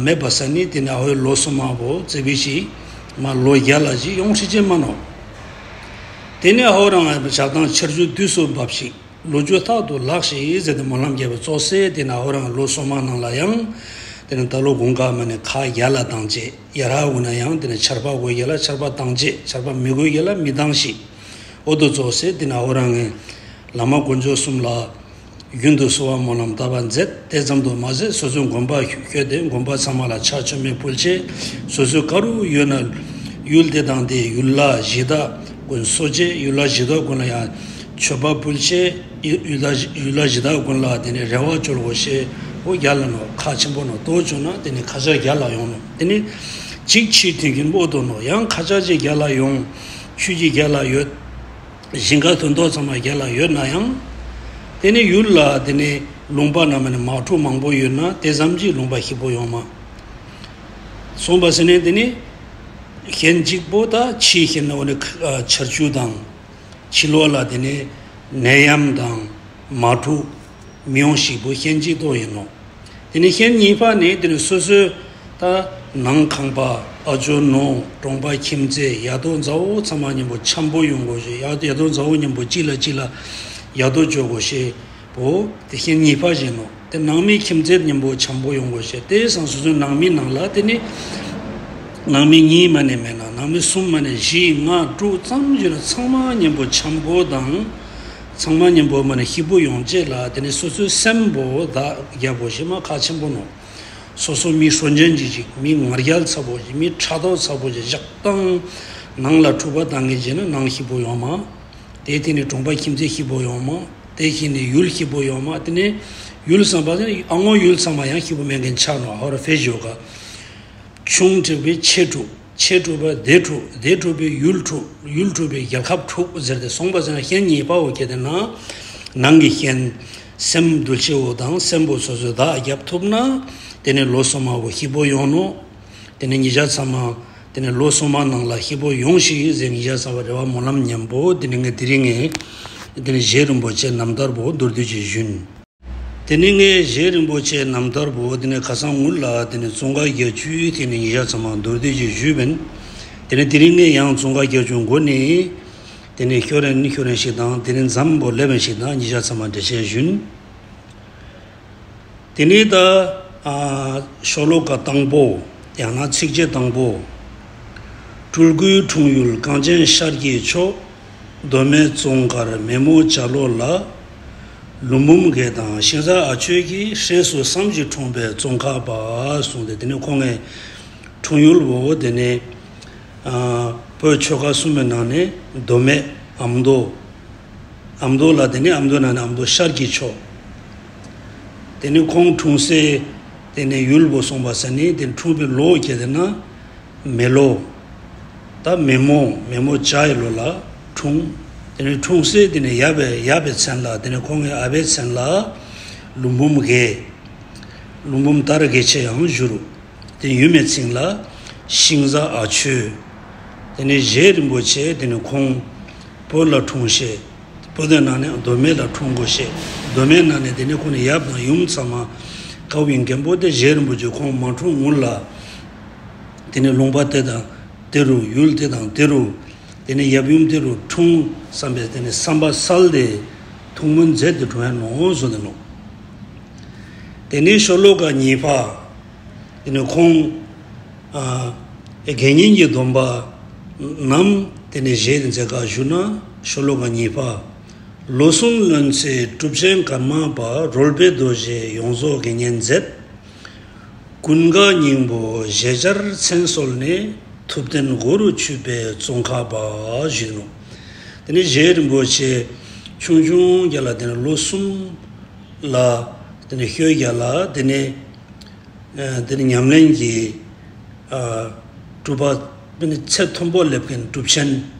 མེད་པ་ས་ནི་དེ་ནས་ཨ་ཧོའི་ལོ་སོ་མ་པོ་ཙེ་བི་ཞིག་ མ་ལོ་བརྒྱ་ལ་ཅིག་ཡོང་སྲིད་ཅེས་མ་ནོ། དེ་ནས་ཨ་ཧོ་རང་ཞག་དང་ཆར་ཆུ་དུས་སུ་འབབ་ཤིག་ལོ་རྒྱུས་རྟག་ཏུ་ལགས་ཤིག་ཟེར་ཏེ་སྨོན་ལམ་རྒྱབ་པའི་ཙོགས་སེ། དེ་ནས་ཨ་ཧོ་རང་ལོ་སོ་མ་ནང་ལ་ཡང་དེ་ནས་ད་ལོ་དགུན་ཁ་མ་ནས་ཁ་རྒྱ་ལ་བཏང་བྱས། ཡ་ར་འུ་ན་ཡང་དེ་ནས་ཆར་པ་དགོས་རྒྱ་ལ་ཆར་པ་བཏང་བྱས། ཆར་པ་མི་དགོས་རྒྱ་ལ་མི་བཏང་ཤིག་འོ་དོ་ཙོགས་སེ། དེ་ནས་ཨ་ཧོ་རང་ངས་བླ་མ་དཀོན་མཆོག་གསུམ་ལ་རྒྱུན་དུ་གསོལ་བ་སྨོན་ལམ་བཏབ་པ་མཛད། དེ་ཙམ་དུ་མ་ཟད་སོ་སོའི་དགོན་པ་བསྐྱོད་དེ་དགོན་པ་ཚང་མ་ལ་ཕྱག་མཆོད་མེ་ཕུལ་བྱས། སོ་སོའི་ག་རུ་ཡོད་ན་ཡུལ་དེ་དང་དེའི་ཡུལ་ལྷ་གཞི་བདག་ཀུན་གསོལ་བྱས། ཡུལ་ལྷ་གཞི་བདག་ཀུན་ལ་ཡང་མཆོད་པ་ཕུལ་བྱས། ཡུལ་ཡུལ་ལྷ་ཡུལ་ལྷ་གཞི་བདག་ཀུན་ལ་དེ་ནས་རེ་བ་བཅོལ་དགོས་ཤེས། འོ་རྒྱ་ལ་ནོ་ཁག་ཆེན་པོ་ནོ་ལྟོ་བཅུག་ན་དེ་ནས་ཁ་ཆར་རྒྱ་ལ་ཡོང་ནོ། དེ་ནས་གཅིག་ཕྱིར་ཐོན་གྱིན་པོ་དོ་ནོ་ཡང་ཁ་ཆར་ཅིག་རྒྱ་ལ་ཡོང་། ཆུ་ཅིག་རྒྱ་ལ་ཡོད། ཞིང་ཁ་དོན་ཐོག་ཚང་མ་རྒྱ་ལ་ཡོད་ན་ཡང་། དེ་ནས་ཡུལ་ལ་དེ་ནས་ལུང་པ་ན་མ་ནས་མ་འཁྲུག་མང་པོ་ཡོད་ན་དེ་ཙམ་གྱིས་ལུང་པ་ཧི་པོ་ཡོང་མ་སོང་པ་ཟེར་ནས། དེ་ནས་ཤན་གཅིག་པོ་ད་ཕྱིར་ཤན་ན་འོ་ནས་ཆར་ཆུ་དང་། ཕྱི་ལོགས་ལ་དེ་ནས་ནད་ཡམས་དང་མ་འཁྲུག་མི་ཡོང་ཞིག་པོ་ཤན་གཅིག་ཏོ་ཡིན་ནོ། དེ་ནས་ཤན་གཉིས་པ་ནི་དེ་ནས་སོ་སོའི་ད་ནང་ཁང་པ་ཨ་ཇོ་ནོ་གྲོང་པ་ཁྱིམ་མཚེས་ཡ་དོ་མཛའ་བོ་ཚང་མ་མཉམ་པོ་འཆམ་པོ་ཡོང་དགོས་ཤེས། ཡ་ཡ་དོ་མཛའ་བོ་མཉམ་པོ་གཅིག་ལ་གཅིག་ལ་ཡ་དོ་བཅོ་དགོས་ཤེས་པོ་དེ་ཤན་གཉིས་པ་བཞིན་ནོ། དེ་ནང་མི་ཁྱིམ་མཚེས་མཉམ་པོ་འཆམ་པོ་ཡོང་དགོས་ཤེས། དེ་སང་སོ་སོའི་ནང་མི་ནང་ལ་དེ་ནི་ནང་མི་གཉིས་མ་ནས་མེད་ན་ནང་མི་གསུམ་མ་ནས་བཞི་ལྔ་དྲུག་ཙམ་བཞིན་ན་ཚང་མ་མཉམ་པོ་འཆམ་པོ་དང་། ཚང་མ་མཉམ་པོ་མ་ནས་ཧི་པོ་ཡོང་ཅེས་ལ་དེ་ནི་སོ་སོའི་སེམས་པོ་བདག་རྒྱབ་པོ་ཞེ་མ་ཁག་ཆེན་པོ་ནོ། སོ་སོ་མི་སྲོ་འཇན་ཅིག་ཅིག་མི་ང་རྒྱལ་ཚ་པོ་ཅིག་མི་ཕྲག་དོག་ཚ་པོ་ཅིག་བཞག་སྟངས་ནང་ལ་འཁྲུག་པ་བཏང་གི་བྱས་ན་ནང་ཧི་པོ་ཡོང་མ། དེ་དེ་ནི་གྲོང་པ་ཁྱིམ་མཚེས་ཧི་པོ་ཡོང་མ། དེ་བཞིན་ནི་ཡུལ་ཧི་པོ་ཡོང་མ། དེ་ནི་ཡུལ་བསམ་པ་དེ་ནི་ཨ་ངོ་ཡུལ་ཚང་མ་ཡང་ཧི་པོ་མེད་མཁན་ཆགས་ནོ། ཧོ་ར་ཕེ་ཞོ་ག་ཆུང་དྲུག་པའི་ཆེ་དྲུག་ཆེ་དྲུག་པའི་སྡེ་དྲུག་སྡེ་དྲུག་པའི་ཡུལ་དྲུག་ཡུལ་དྲུག་པའི་རྒྱལ་ཁབ་དྲུག་ཟེར་ཏེ་སོང་པ་ཟེར་ན་ཤན་གཉིས་པའོ་ཁྱེད་དེ་ན་ནང་གི་ཤན་སེམས་འདུལ་ཕྱིའོ་དང་སེམས་པོ་སོ་སོའི་བདག་རྒྱབ་ཐུབ་ན་དེ་ནི་ལོ་སོ་མ་བོ་ཧི་པོ་ཡོང་ནོ། དེ་ནི་ཉི་ཤར་ཚང་མ་དེ་ནི་ལོ་སོ་མ་ནང་ལ་ཧི་པོ་ཡོང་ཞིག་ཟེར་ཉི་ཤར་ཚང་མ་རེ་བ་སྨོན་ལམ་མཉམ་པོ་དེ་ནི་ངས་དེ་རིང་ངས་དེ་ནི་རྗེ་རིན་པོ་ཆེ་རྣམ་ཐར་པོ་མདོར་བསྡུས་ཀྱིས་ཞུས། དེ་ནས་ངས་རྗེ་རིན་པོ་ཆེ་རྣམ་ཐར་པོ་དེ་ནས་ཁ་སང་ངུར་ལ་དེ་ནས་ཙོང་ཁ་བརྒྱད་ཅུའི་དེ་ནས་ཉིན་ཞག་ཚང་མ་མདོར་བསྡུས་ཀྱིས་ཞུས་པས། དེ་ནས་དེ་རིང་ངས་ཡང་ཙོང་ཁ་བརྒྱད་ཅུ་མགོ་ནས་དེ་ནས་ཤོ་རན་ཤོ་རན་ཞིག་དང་དེ་ནས་འཛམ་བུ་ལེབ་བན་ཞིག་དང་ཉིན་ཞག་ཚང་མ་འགྲེལ་བཤད་ཞུན། དེ་ནས་ད་ཨ་ཤོ་ལོ་ཀ་དང་པོ་ཡང་ན་ཚིགས་བཅད་དང་པོ། སྤྲུལ་སྐུའི་འཁྲུངས་ཡུལ་གངས་ཅན་ཤར་གྱི་ཕྱོགས། མདོ་སྨད་ཙོང་ཁར་མེ་མོ་བྱ་ལོ་ལ། ལུམ་བུམ་དགེ་དང་ཤིང་བཟའ་ཨ་ཆོས་ཀྱི་སྲས་སུ་བསམ་ཞིང་འཁྲུངས་པའི་ཙོང་ཁ་པ་གསུངས་ཏེ། དེ་ནས་ཁོང་ངའི་འཁྲུངས་ཡུལ་བོ་དེ་ནས་ཨ་བོད་ཆོལ་ཁ་གསུམ་པའི་ནང་ནས་མདོ་སྨད་ཨ་མདོ། ཨ་མདོ་ལ་དེ་ནས་ཨ་མདོ་ནང་ནས་ཨ་མདོ་ཤར་གྱི་ཕྱོགས། དེ་ནས་ཁོང་འཁྲུངས་སའི་དེ་ནས་ཡུལ་བོ་གསུངས་པ་ཟེར་ནས་དེ་འཁྲུངས་པའི་ལོ་བརྒྱད་དེ་ན། མེ་ལོ། ད་མེ་མོ་མེ་མོ་བྱ་ཡི་ལོ་ལ་འཁྲུངས། དེ་ནས་འཁྲུངས་སའི་དེ་ནས་ཡབ་པའི་ཡབ་པའི་མཚན་ལ་དེ་ནས་ཁོང་གི་ཨ་ཕའི་མཚན་ལ་ལུམ་བུམ་དགེ། ལུམ་བུམ་དར་དགེ་ཆེ་ཡང་བཞུགས། དེ་ཡུམ་མའི་མཚན་ལ་ཤིང་བཟའ་ཨ་ཆོས། དེ་ནས་རྗེ་རིན་པོ་ཆེ་དེ་ནས་ཁོང་བོད་ལ་འཁྲུངས་ཤེས། བོད་དེ་ནང་ནས་མདོ་སྨད་ལ་འཁྲུངས་དགོས་ཤེས། མདོ་སྨད་ནང་ནས་དེ་ནས་ཁོང་ནས་ཡབ་དང་ཡུམ་ཚང་མ་ག་བའི་མགོན་པོ་དེ་རྗེ་རིན་པོ་ཆེ་ཁོང་མ་འཁྲུངས་སྔོན་ལ། དེ་ནས་ལུང་པ་དེ་དང་དེ་རུ་ཡུལ་དེ་དང་དེ་རུ། དེ་ནས་ཡབ་ཡུམ་དེ་རུ་འཁྲུངས་བསམ་པས་དེ་ནས་བསམ་པ་གསལ་ཏེ་ཐུགས་སྨོན་མཛད་དེ་འཁྲུངས་ཡ་ནོ་བཟོ་དེ་ནོ། དེ་ནས་ཤོ་ལོ་ཀ་གཉིས་པ། དེ་ནས་ཁོང་ཨ་དགེ་བསྙེན་གྱི་སྡོམ་པ་ནམ་དེ་ནས་བཞེས་ཏེ་མཛད་ག་ཞུ་ན། ཤོ་ལོ་ཀ་གཉིས་པ། ལོ་གསུམ་ལོན་ཚེ་གྲུབ་ཆེན་ཀརྨ་པ་རོལ་པའི་རྡོ་རྗེ་ཡོངས་རྫོགས་དགེ་བསྙེན་མཛད། ཀུན་དགའ་སྙིང་པོ་ཞེས་བྱར་མཚན་གསོལ་ནས་ཐུབ་བསྟན་སྒོ་རུ་ཆུད་པའི་ཙོང་ཁ་པ་ཞུས་ནོ། དེ་ནས་རྗེ་རིན་པོ་ཆེ་ཆུང་ཆུང་རྒྱ་ལ་དེ་ནས་ལོ་གསུམ་ལ་དེ་ནས་ཤོ་རྒྱ་ལ་དེ་ནས་ཨ་དེ་ནས་ཉམས་ལེན་གྱི་ཨ་གྲུབ་པ་དེ་ནས་ཚད་མཐོན་པོ་སླེབས་མཁན་གྲུབ་ཆེན་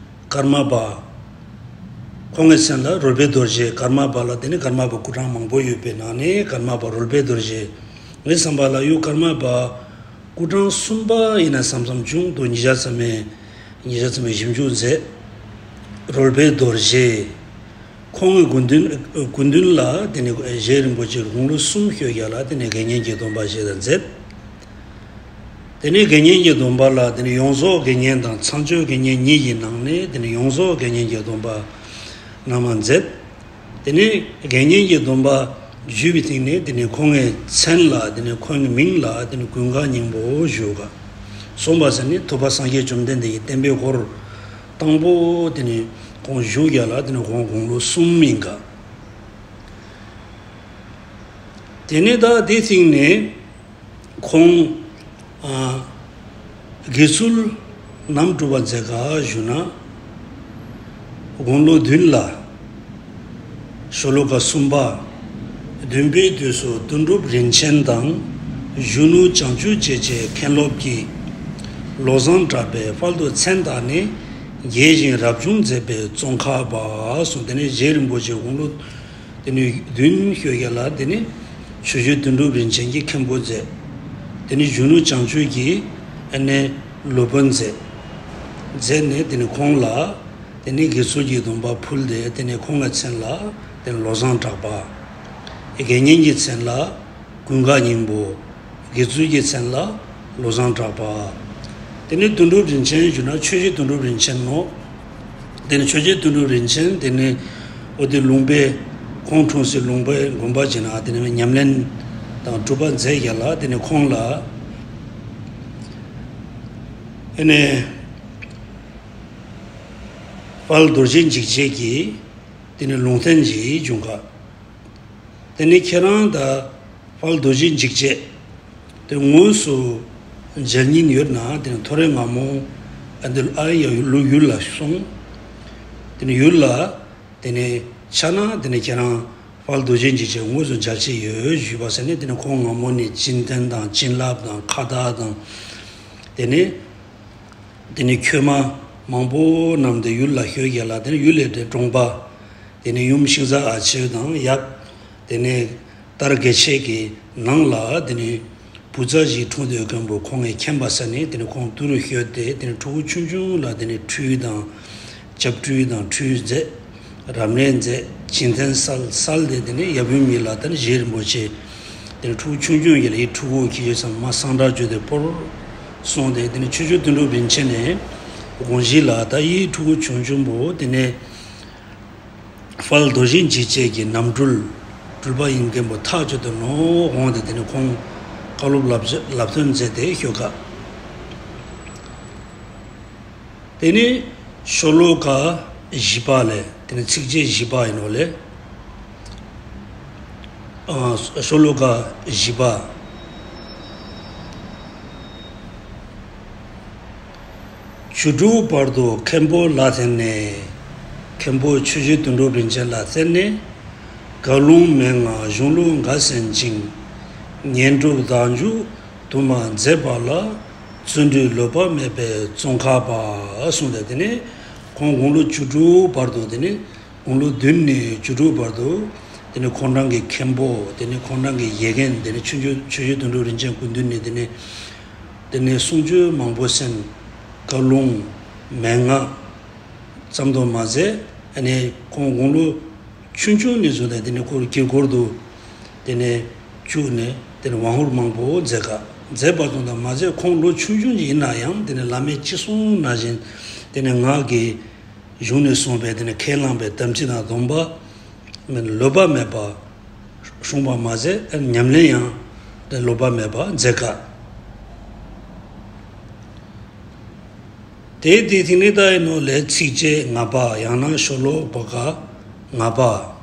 ཀརྨ་པ། ཁོང་གི་མཚན་ལ་རོལ་པའི་རྡོ་རྗེ། ཀརྨ་པ་ལ་དེ་ནས་ཀརྨ་པ་སྐུ་གྲངས་མང་པོ་ཡོད་པའི་ནང་ནས་ཀརྨ་པ་རོལ་པའི་རྡོ་རྗེ། ངའི་བསམ་པ་ལ་ཡུལ་ཀརྨ་པ་སྐུ་གྲངས་གསུམ་པ་ཡིན་ན་བསམ་བསམ་བྱུང་འདུག་ཉིན་ཞག་ཚང་མས་ཉིན་ཞག་ཚང་མས་ཞིབ་འཇུག་མཛད། རོལ་པའི་རྡོ་རྗེ། ཁོང་གི་སྐུ་མདུན་སྐུ་མདུན་ལ་དེ་ནས་རྗེ་རིན་པོ་ཆེ་དགུང་ལོ་གསུམ་ཤོ་རྒྱ་ལ་དེ་ནས་དགེ་བསྙེན་གྱི་སྡོམ་པ་བཞེས་དང་མཛད། དེ་ནས་དགེ་བསྙེན་གྱི་སྡོམ་པ་ལ་དེ་ནས་ཡོངས་རྫོགས་དགེ་བསྙེན་དང་ཚངས་སྤྱོད་དགེ་བསྙེན་གཉིས་ཀྱི་ནང་ནས་དེ་ནས་ཡོངས་རྫོགས་དགེ་བསྙེན་གྱི་སྡོམ་པ་རྣམས་མཛད། དེ་ནས་དགེ་བསྙེན་གྱི་སྡོམ་པ་ཞུས་པའི་སྟེང་ནས་དེ་ནས་ཁོང་གི་མཚན་ལ་དེ་ནས་ཁོང་གི་མིང་ལ་དེ་ནས་ཀུན་དགའ་སྙིང་པོ་ཞུ་ག་གསུངས་པ་ཟེར་ནས་ཐུབ་པ་སངས་རྒྱས་བཅོམ་ལྡན་འདས་ཀྱི་བསྟན་པའི་འཁོར་དང་པོ་དེ་ནས་ཁོང་བཞུགས་ཡ་ལ་དེ་ནས་ཁོང་དགུང་ལོ་གསུམ་ཡིན་ག་དེ་ནས་ད་དེའི་སྟེང་ནས་ཁོང་ཨ་དགེ་ཚུལ་ནམ་སྒྲུབ་པ་མཛད་ག་ཞུ་ན། དགུང་ལོ་བདུན་ལ་ཤོ་ལོ་ཀ་གསུམ་པ། བདུན་པའི་དུས་སུ་དོན་གྲུབ་རིན་ཆེན་དང་གཞོན་ནུ་བྱང་ཆུབ་ཅེས་བྱའི་མཁན་སློབ་ཀྱིས་བློ་བཟང་གྲགས་པའི་དཔལ་དུ་མཚན་བཏགས་ནས་རྒྱས་ཤིང་རབ་བྱུང་མཛད་པའི་ཙོང་ཁ་པ་གསུངས། དེ་ནས་རྗེ་རིན་པོ་ཆེ་དགུང་ལོ་དེ་ནས་བདུན་ཤོ་ཡ་ལ་དེ་ནས་ཆོས་རྗེ་དོན་གྲུབ་རིན་ཆེན་གྱི་མཁན་པོ་མཛད། དེ་ནས་གཞོན་ནུ་བྱང་ཆུབ་ཀྱི་ཨ་ནི་སློབ་དཔོན་མཛད། མཛད་ནས་དེ་ནས་ཁོང་ལ་དེ་ནས་དགེ་ཚུལ་གྱི་སྡོམ་པ་ཕུལ་ཏེ་དེ་ནས་ཁོང་གི་མཚན་ལ་དེ་ནས་བློ་བཟང་གྲགས་པ། དགེ་བསྙེན་གྱི་མཚན་ལ་ཀུན་དགའ་སྙིང་པོ། དགེ་ཚུལ་གྱི་མཚན་ལ་བློ་བཟང་གྲགས་པ། དེ་ནས་དོན་གྲུབ་རིན་ཆེན་ཞུ་ན་ཆོས་རྗེ་དོན་གྲུབ་རིན་ཆེན་ནོ། དེ་ནས་ཆོས་རྗེ་དོན་གྲུབ་རིན་ཆེན་དེ་ནས་འོ་དེ་ལུང་པའི་ཁོང་འཁྲུངས་སའི་ལུང་པའི་དགོན་པ་ཅིག་ན་དེ་ནས་ཉམས་ལེན་དང་སྒྲུབ་པ་མཛད་ཡ་ལ་དེ་ནས་ཁོང་ལ་ཨ་ནི་དཔལ་རྡོ་རྗེ་འཇིགས་བྱེད་ཀྱི་དེ་ནས་ལུང་བསྟན་ཅིག་བྱུང་ག་དེ་ནས་ཁྱེད་རང་ད་དཔལ་རྡོ་རྗེ་འཇིགས་བྱེད་དེ་དངོས་སུ་མཇལ་སྙིང་ཡོད་ན་དེ་ནས་ཐོ་རེ་སྔ་མོ་ཨ་འདི་ཨ་ཡ་ལུ་ཡུལ་ལ་སོང་། དེ་ནས་ཡུལ་ལ་དེ་ནས་ཆ་ན་དེ་ནས་ཁྱེད་རང་དཔལ་རྡོ་རྗེ་འཇིགས་བྱེད་དངོས་སུ་མཇལ་ཆེད་ཡོད་ཞུས་པ་ཟེར་ནས་དེ་ནས་ཁོང་སྔ་མོ་ནས་བྱིན་རྟེན་དང་བྱིན་རླབས་དང་ཁ་བརྡ་དང་དེ་ནས་དེ་ནས་ཁྱོད་མ་མང་པོ་རྣམས་དེ་ཡུལ་ལ་ཤོད་ཡ་ལ་དེ་ནས་ཡུལ་ལས་དེ་གྲོང་པ། དེ་ནས་ཡུམ་ཤིང་བཟའ་ཨ་ཆེ་དང་ཡབ། དེ་ནས་ལྟར་དགེ་བྱེད་ཀྱི་ནང་ལ་དེ་ནས་བུ་ཚ་ཞིག་འཁྲུངས་དུས་མཁན་པོ་ཁོང་གིས་མཁྱེན་པ་ས་ནས་དེ་ནས་ཁོང་དུ་རུ་ཤོད་དེ་དེ་ནས་ཕྲུ་གུ་ཆུང་ཆུང་ལ་དེ་ནས་ཁྲུས་དང་སྐྱབས་ཁྲུས་དང་ཁྲུས་མཛད། རབ་གནས་མཛད། བྱིན་རྟེན་གསལ་གསལ་ཏེ་དེ་ནས་ཡབ་ཡུམ་གཉིས་ལ་དེ་ནས་རྗེ་རིན་པོ་ཆེ་དེ་ནས་ཕྲུ་གུ་ཆུང་ཆུང་ཡིན་ལ་ཡི་ཕྲུ་གུ་ཁྱི་ཡོད་ཙང་མ་སང་དྲག་བརྗོད་དེ་སྤོར་སོང་སྟེ་དེ་ནས་ཆོས་རྗེ་དོན་གྲུབ་རིན་ཆེན་ནས་དགོངས་གཞི་ལ་ད་ཡི་ཕྲུ་གུ་ཆུང་ཆུང་པོ་དེ་ནས། དཔལ་རྡོ་རྗེ་འཇིགས་བྱེད་ཀྱི་རྣམ་སྤྲུལ་སྤྲུལ་པ་ཡིན་མཁན་པོ་ཐག་ཆོད་དུ་ནོ་འོང་སྟེ་དེ་ནས་ཁོང་བཀའ་སློབ་ལབ་ལབ་སྟོན་མཛད་དེ་ཤོད་ཀ་དེ་ནས་ཤོ་ལོ་ཀ་བཞི་པ་ལས་དེ་ནས་ཚིགས་བཅད་བཞི་པ་ཡིན་ནོ་ལས། ཨ་ཤོ་ལོ་ཀ་བཞི་པ། བཅུ་དྲུག་བར་དུ་མཁན་པོ་ལ་བརྟེན་ནས། མཁན་པོ་ཆོས་རྗེ་དོན་གྲུབ་རིན་ཆེན་ལ་བརྟེན་ནས། བཀའ་ལུང་མན་ངག་གཞུང་ལུགས་འགའ་གསན་ཅིང་། བསྙེན་སྒྲུབ་བདག་འཇུག་དུ་མ་མཛད་པ་ལ། བརྩོན་འགྲུས་ལོ་པ་མེད་པའི་ཙོང་ཁ་པ་གསུངས་ཏེ་དེ་ནས་ཁོང་དགུང་ལོ་བཅུ་དྲུག་བར་དུ་དེ་ནས། དགུང་ལོ་བདུན་ནས་བཅུ་དྲུག་བར་དུ། དེ་ནས་ཁོང་རང་གི་མཁན་པོ། དེ་ནས་ཁོང་རང་གི་ཡེ་རྒན། དེ་ནས་ཆོས་རྗེ་ཆོས་རྗེ་དོན་གྲུབ་རིན་ཆེན་སྐུ་མདུན་ནས་དེ་ནས། དེ་ནས་གསུང་ཆོས་མང་པོ་གསན། བཀའ་ལུང་། མན་ངག་ཙམ་དུ་མ་ཟད། ཨ་ནི་ཁོང་དགུང་ལོ་ཆུང་ཆུང་ནས་བཟུང་སྟེ་དེ་ནས་ཁོར་དཀྱིལ་འཁོར་དུ། དེ་ནས་བཅུག་ནས་དེ་ནས་དབང་བསྐུར་མང་པོ་མཛད་ཀ་མཛད་པ་ཙམ་དུ་མ་ཟད། ཁོང་ལོ་ཆུང་ཆུང་ཡིན་ན་ཡང་དེ་ནས་བླ་མས་ཅི་གསུང་ན་བཞིན་དེ་ནས་ངག་གི་གཞུང་ནས་གསུངས་པའི་དེ་ནས་ཁས་བླངས་པའི་དམ་ཚིག་དང་སྡོམ་པ་མེད་ལོ་པ་མེད་པ་སྲུང་བ་མ་ཟད། ཉམས་ལེན་ཡང་དེ་ལོ་པ་མེད་པ་མཛད་ཀ་དེ་དེ་དེ་ནི་ད་ཡིན་ནོ་ལས་ཚིགས་བཅད་ལྔ་པ་ཡང་ན་ཤོ་ལོ་ཀ་ལྔ་པ།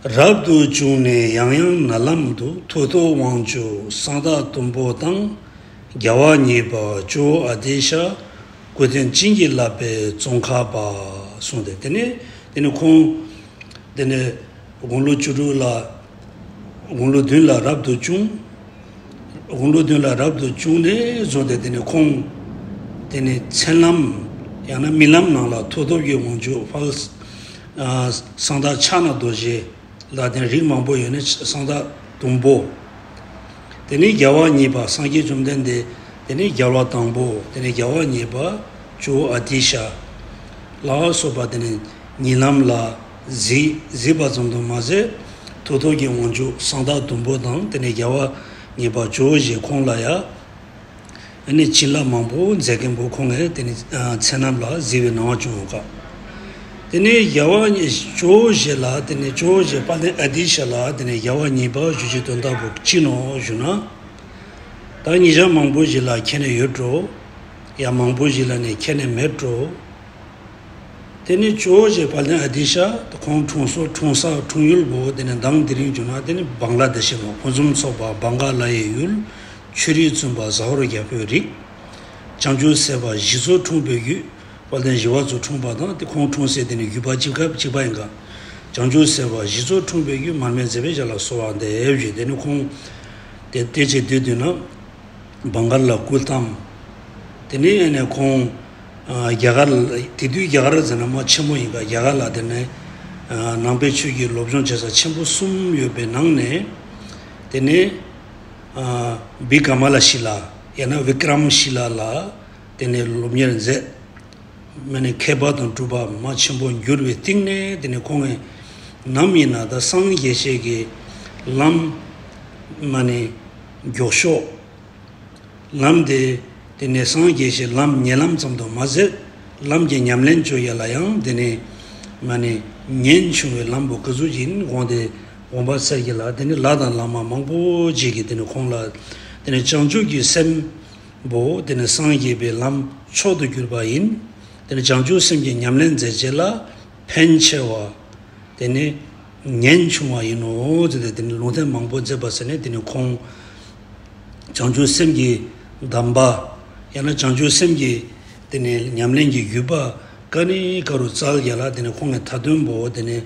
རབ་ཏུ་བྱུང་ནས་ཡང་ཡང་མནལ་ལམ་དུ། ཐུགས་རྟོག་དབང་ཕྱུག་གསང་བདག་དུམ་བུ་དང་། རྒྱལ་བ་གཉིས་པ་ཇོ་བོ་ཨ་ཏི་ཤ། སྐུ་རྟེན་བྱིན་གྱིས་བརླབས་པའི་ཙོང་ཁ་པ་གསུངས་ཏེ། དེ་ནས་དེ་ནས་ཁོང་དེ་ནས་དགུང་ལོ་བཅུ་དྲུག་ལ། དགུང་ལོ་བདུན་ལ་རབ་ཏུ་བྱུང་། དགུང་ལོ་བདུན་ལ་རབ་ཏུ་བྱུང་ནས་བཟུང་སྟེ་དེ་ནས་ཁོང་དེ་ནས་མཚན་ལམ་ཡང་ན་རྨི་ལམ་ནང་ལ་མཐུ་སྟོབས་ཀྱི་དབང་ཕྱུག་དཔལ་གསང་བདག་ཕྱག་ན་རྡོ་རྗེ་ལ་དེ་རིགས་མང་པོ་ཡོད་ནས་གསང་བདག་དུམ་བུ། དེ་ནས་རྒྱལ་བ་གཉིས་པ་སངས་རྒྱས་བཅོམ་ལྡན་འདས། དེ་ནས་རྒྱལ་བ་དང་པོ། དེ་ནས་རྒྱལ་བ་གཉིས་པ་ཇོ་བོ་ཨ་ཏི་ཤ་ལ་སོགས་པ་དེ་ནས་ཉིན་ལམ་ལ་གཟིགས་གཟིགས་པ་ཙམ་དུ་མ་ཟད། མཐུ་སྟོབས་ཀྱི་དབང་ཕྱུག་གསང་བདག་དུམ་བུ་དང་། དེ་ནས་རྒྱལ་བ་ གཉིས་པ་ཇོ་བོ་རྗེ་ཁོང་ལ་ཡང་ཨ་ནི་བྱིན་རླབས་མང་པོ་མཛད་མཁན་པོ་ཁོང་གིས་དེ་ནི་མཚན་རྣམས་ལ་གཟིགས་པའི་སྣང་བ་བྱུང་ཡོད་ཀ། དེ་ནས་རྒྱལ་བ་ཇོ་བོ་རྗེ་ལ་དེ་ནས་ཇོ་བོ་རྗེ་དཔལ་ལྡན་ཨ་ཏི་ཤ་ལ་དེ་ནས་རྒྱལ་བ་གཉིས་པ་ཞུ་རྒྱུའི་དོན་དག་པོ་ཅི་ནོ་ཞུ་ན། ད་ཉིན་ཞག་མང་པོ་ཞིག་ལ་མཁྱེན་ནས་ཡོད་འགྲོ། ཡང་མང་པོ་ཞིག་ལ་ནི་མཁྱེན་ནས་མེད་འགྲོ། དེ་ནི་ཇོ་བོ་རྗེ་དཔལ་ལྡན་ཨ་ཏི་ཤ་ཁོང་འཁྲུངས་སོ་འཁྲུངས་ས་འཁྲུངས་ཡུལ་བོ་དེ་ནི་མདང་དེ་རིང་བརྗོད་ན་དེ་ནི་བང་ལ་དེ་ཤི་ནོ། ཕུན་སུམ་ཚོགས་པ་བང་ག་ལ་ཡི་ཡུལ། ཆོས་རིག་བཙུན་པ་ཟ་ཧོར་རྒྱལ་པོའི་རིགས། བྱང་ཆུབ་སེམས་དཔའ་བཞི་ཚོགས་འཁྲུངས་པའི་རྒྱུད། དཔལ་ལྡན་ཞི་བ་འཚོ་འཁྲུངས་པ་དང་དེ་ཁོང་འཁྲུངས་སའི་དེ་ནི་རྒྱུད་པ་གཅིག་པ་གཅིག་པ་ཡིན་ག། བྱང་ཆུབ་སེམས་དཔའ་བཞི་ཚོགས་འཁྲུངས་པའི་རྒྱུད། མར་མེ་མཛད་པའི་ཞལ་ལ་གསོལ་བ་འདེབས་ཞུས། དེ་ནི་ཁོང་དེ་དེ་ཅིག་སྡོད་དུས་ན། བང་ག་ལ་སྐུ་བལྟམས། དེ་ནས་ཨ་ནི་ཁོང་ཨ་རྒྱ་གར་ལ་དེ་དུས་རྒྱ་གར་ཟེར་ན་མ་ཆེན་མོ་ཡིན་ག། རྒྱ་གར་ལ་དེ་ནས་ཨ་ནང་པའི་ཆོས་ཀྱི་སློབ་སྦྱོང་བྱེད་ས་ཆེན་པོ་གསུམ་ཡོད་པའི་ནང་ནས་དེ་ནས་ཨ་བི་ཀ་མ་ལ་ཤི་ལ་ཡང་ན་བི་ཀྲམ་ཤི་ལ་ལ་དེ་ནས་སློབ་གཉེར་མཛད། མ་ནི་མཁས་པ་དང་གྲུབ་པ་མ་ཆེན་པོ་གྱུར་བའི་སྟེང་ནས་དེ་ནས་ཁོང་གིས་ནམ་ཡིན་ན་ད་སངས་རྒྱས་ཞེས་ཀྱི་ལམ་མ་ནི་མགྱོགས་ཤོག་ལམ་དེ་དེ་ནས་སངས་རྒྱས་ཞེས་ལམ་ཉེ་ལམ་ཙམ་དུ་མ་ཟད་ལམ་གྱི་ཉམས་ལེན་བཅོ་ཡ་ལ་ཡང་དེ་ནས་མ་ནི་ཉེན་ཆུང་བའི་ལམ་པོ་ག་ཟུག་ཡིན་དགོངས་ཏེ་དགོངས་པ་སད་ཀྱི་ལ་དེ་ནས་ལྷ་དང་བླ་མ་མང་པོ་ཅིག་གིས་དེ་ནས་ཁོང་ལ་དེ་ནས་བྱང་ཆུབ་ཀྱི་སེམས་པོ་དེ་ནི་སངས་རྒྱས་པའི་ལམ་མཆོག་ཏུ་གྱུར་པ་ཡིན། དེ་ནི་བྱང་ཆུབ་སེམས་ཀྱི་ཉམས་ལེན་མཛད་བྱེད་ལ་ཕན་ཆེ་བ། དེ་ནི་ཉེན་ཆུང་བ་ཡིན་ནོ་ཟེར་ཏེ་དེ་ནི་ལུང་བསྟན་མང་པོ་མཛད་པ་ཟེར་ནས་དེ་ནི་ཁོང་བྱང་ཆུབ་སེམས་ཀྱི་གདམས་པ་ཡང་ན་བྱང་ཆུབ་སེམས་ཀྱི་དེ་ནི་ཉམས་ལེན་གྱི་བརྒྱུད་པ་ཀ་ནི་ཀ་རུ་སྩལ་རྒྱ་ལ་དེ་ནི་ཁོང་གི་མཐའ་དོན་པོ་དེ་ནི།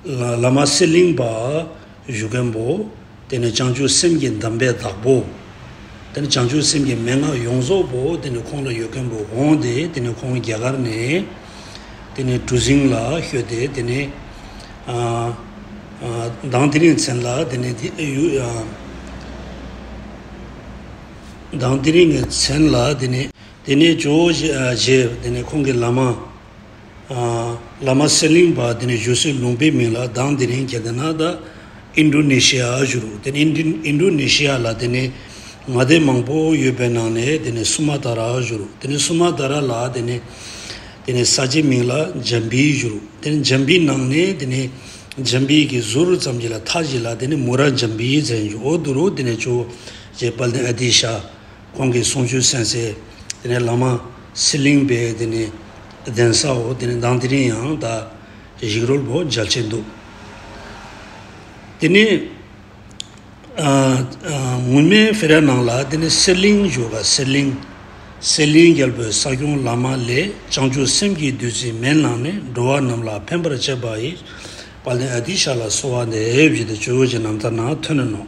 ལ་བླ་མ་གསེར་གླིང་པ་བཞུགས་མཁན་པོ། དེ་ནས་བྱང་ཆུབ་སེམས་ཀྱི་གདམས་པའི་བདག་པོ། དེ་ནས་བྱང་ཆུབ་སེམས་ཀྱི་མན་ངག་ཡོངས་རྫོགས་པོ་དེ་ནས་ཁོང་ལ་ཡོད་མཁན་པོ་འོང་སྟེ་དེ་ནས་ཁོང་རྒྱ་གར་ནས་དེ་ནས་གྲུ་གཟིངས་ལ་ཤོད་དེ་དེ་ནས་ཨ་ཨ་མདང་དེ་རིང་མཚན་ལ་དེ་ནས་དེ་ཡུ་ཨ་མདང་དེ་རིང་གི་མཚན་ལ་དེ་ནས་དེ་ནས་ཇོ་བོ་རྗེ་ཨ་རྗེ་དེ་ནས་ཁོང་གི་བླ་མ། ཨ་བླ་མ་གསེར་གླིང་པ་དེ་ནས་བཞུགས་སའི་ལུང་པའི་མིང་ལ་མདང་དེ་རིང་གལ་ཏེ་ན་ད་ཨིན་ཌོ་ནེ་ཤི་ཡ་ཞུ་རུ། དེ་ནས་ཨིན་ཌོ་ཨིན་ཌོ་ནེ་ཤི་ཡ་ལ་དེ་ནས་མངའ་སྡེ་མང་པོ་ཡོད་པའི་ནང་ནས་དེ་ནས་སུ་མ་ཏ་ར་ཞུ་རུ། དེ་ནས་སུ་མ་ཏ་ར་ལ་དེ་ནས་དེ་ནས་ས་ཆའི་མིང་ལ་ཇམ་བི་ཞུ་རུ། དེ་ནས་ཇམ་བིའི་ནང་ནས་དེ་ནས་ཇམ་བི་གི་ཟུར་ཙམ་ཞིག་ལ་མཐའ་ཞིག་ལ་དེ་ནས་མུ་ར་ཇམ་བི་ཟེར་ཞུ། འོ་དུ་རུ་དེ་ནས་ཇོ་བོ་རྗེ་དཔལ་ལྡན་ཨ་ཏི་ཤ། ཁོང་གི་གསུང་ཆོས་གསན་སའི་དེ་ནས་བླ་མ་གསེར་གླིང་པའི་དེ་ནས་གདན་ས་འོ་དེ་ནས་མདང་དེ་རིང་ཡང་ད་ཞིག་རོལ་པོ་མཇལ་ཆེན་འདུག་དེ་ནས་ཨ་ཨ་སྔོན་མའི་ཕི་ར་ནང་ལ་དེ་ནས་གསེར་གླིང་བཞུགས་ག། གསེར་གླིང་། གསེར་གླིང་རྒྱལ་པོའི་ས་སྐྱོང་བླ་མ་ལས་བྱང་ཆུབ་སེམས་ཀྱི་བདུད་རྩི་མེར་བླངས་ནས་འགྲོ་བ་རྣམས་ལ་ཕན་པར་བྱེད་པ་ཡི་དཔལ་ལྡན་ཨ་ཏི་ཤ་ལ་གསོལ་བ་འདེབས་ཞེས་ཏེ་ཇོ་བོ་རྗེ་རྣམ་ཐར་ནང་ཐོན་ནས་ནོ།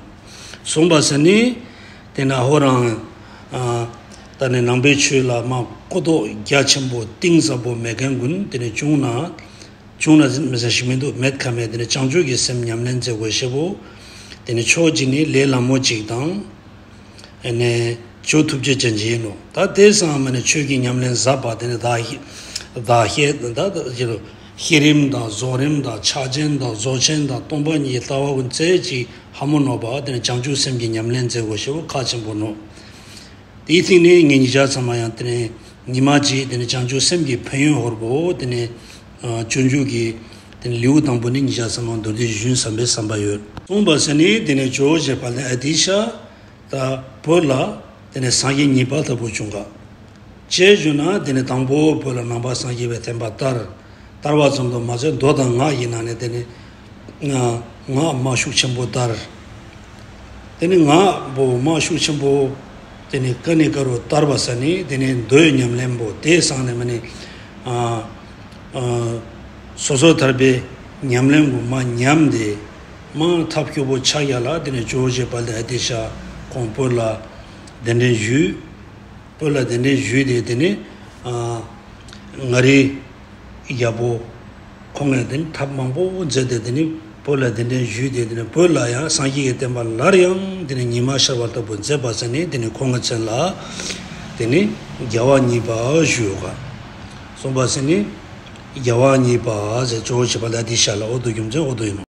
གསུངས་པ་ཟེར་ནི། དེ་ན་ཧོ་རང་། ཨ་ད་ནི་ནང་པའི་ཆོས་ལ་མ་གོ་རྟོགས་རྒྱ་ཆེན་པོ་གཏིང་ཟབ་པོ་མེད་མཁན་ཀུན་དེ་ནི་བྱུང་ན། བྱུང་ན་མི་ཟ་ཞིག་མི་འདུག་མེད་ཁ་མེད་དེ་ནི་བྱང་ཆུབ་ཀྱི་སེམས་ཉམས་ལེན་མཛད་དགོས་ཞེ་པོ། དེ་ནི་ཕྱོགས་གཅིག་ནི་ལས་སླ་མོ་གཅིག་དང་། ཨ་ནི་ཇོ་ཐུབ་རྗེ་ཅན་གྱི་ཡིན་ནོ། ད་དེ་ཚང་མ་ནི་ཆོས་ཀྱི་ཉམས་ལེན་ཟབ་པ་དེ་ནི་བདག་བདག་བཤད་ད་ད་ཅི་རུ་བསྐྱེད་རིམ་དང་རྫོགས་རིམ་དང་ཕྱག་ཆེན་དང་རྫོགས་ཆེན་དང་སྟོང་པ་ཉིད་ཀྱི་ལྟ་བ་ཀུན་རྩེ་གཅིག་ཧ་མོ་ནོ་བ་དེ་ནི་བྱང་ཆུབ་སེམས་ཀྱི་ཉམས་ལེན་མཛད་དགོས་ཞེ་པོ་ཁག་ཆེན་པོ་ནོ། དེའི་སྟེང་ནས་ངེད་གཉིས་ཆ་ཚང་མ་ཡང་དེ་ནས་ཉི་མ་གཅིག་དེ་ནས་བྱང་ཆུབ་སེམས་ཀྱི་ཕན་ཡོན་ཧོར་པོ་དེ་ནས་ཨ་སྤྱོད་འཇུག་གི་དེ་ནས་ལེའུ་དང་པོ་ནས་ཉིན་ཞག་ཚང་མ་མདོར་བསྡུས་ཞུས་བསམ་པའི་བསམ་པ་ཡོད། གསུངས་པ་ཟེར་ནས་དེ་ནས་ཇོ་བོ་རྗེ་དཔལ་ལྡན་ཨ་ཏི་ཤ་ད་བོད་ལ་དེ་ནས་སངས་རྒྱས་གཉིས་པ་ལྟ་བུ་བྱུང་ག། ཅེས་ཞུ་ན་དེ་ནས་དང་པོ་བོད་ལ་ནང་པ་སངས་རྒྱས་པའི་བསྟན་པ་དར། དར་བ་ཙམ་དུ་མ་ཟད་མདོ་དང་སྔགས་ཡིན་ན་ནི་དེ་ནི་སྔགས་མ་ཤུགས་ཆེན་པོ་དར། དེ་ནི་སྔགས་པོ་མ་ཤུགས་ཆེན་པོ་དེ་ནི་ཀ་ནི་ཀ་རུ་དར་བ་ས་ནི་དེ་ནི་མདོའི་ཉམས་ལེན་པོ་དེ་སང་ནས་མ་ནི་ཨ་ཨ་སོ་སོ་ཐར་པའི་ཉམས་ལེན་པོ་མ་ཉམས་ཏེ་མ་ཐབས་སྐྱོ་པོ་ཆགས་ཡ་ལ་དེ་ནི་ཇོ་བོ་རྗེ་དཔལ་ལྡན་ཨ་ཏི་ཤ་ཁོང་བོད་ལ་གདན་འདྲེན་ཞུས། བོད་ལ་གདན་འདྲེན་ཞུས་ཏེ་དེ་ནས་ཨ་མངའ་རིས་རྒྱལ་པོ་ཁོང་ངས་དེ་ནས་ཐབས་མང་པོ་མཛད་དེ་དེ་ནས་བོད་ལ་གདན་འདྲེན་ཞུས་ཏེ་དེ་ནས་བོད་ལ་ཡང་སངས་རྒྱས་ཀྱི་བསྟན་པ་སླར་ཡང་དེ་ནས་ཉི་མ་ཤར་བ་ལྟ་བུ་མཛད་པ་ཟེར་ནས་དེ་ནས་ཁོང་གི་མཚན་ལ་དེ་ནས་རྒྱལ་བ་གཉིས་པ་ཞུ་ཡོད་ག། གསུངས་པ་ཟེར་ནས་རྒྱལ་བ་གཉིས་པ་ཟེར་ཇོ་བོ་རྗེ་དཔལ་ལྡན་ཨ་ཏི་ཤ་ལ་འོ་དོ་རྒྱུ་མཚན་འོ་དོ་ཡིན་ནོ།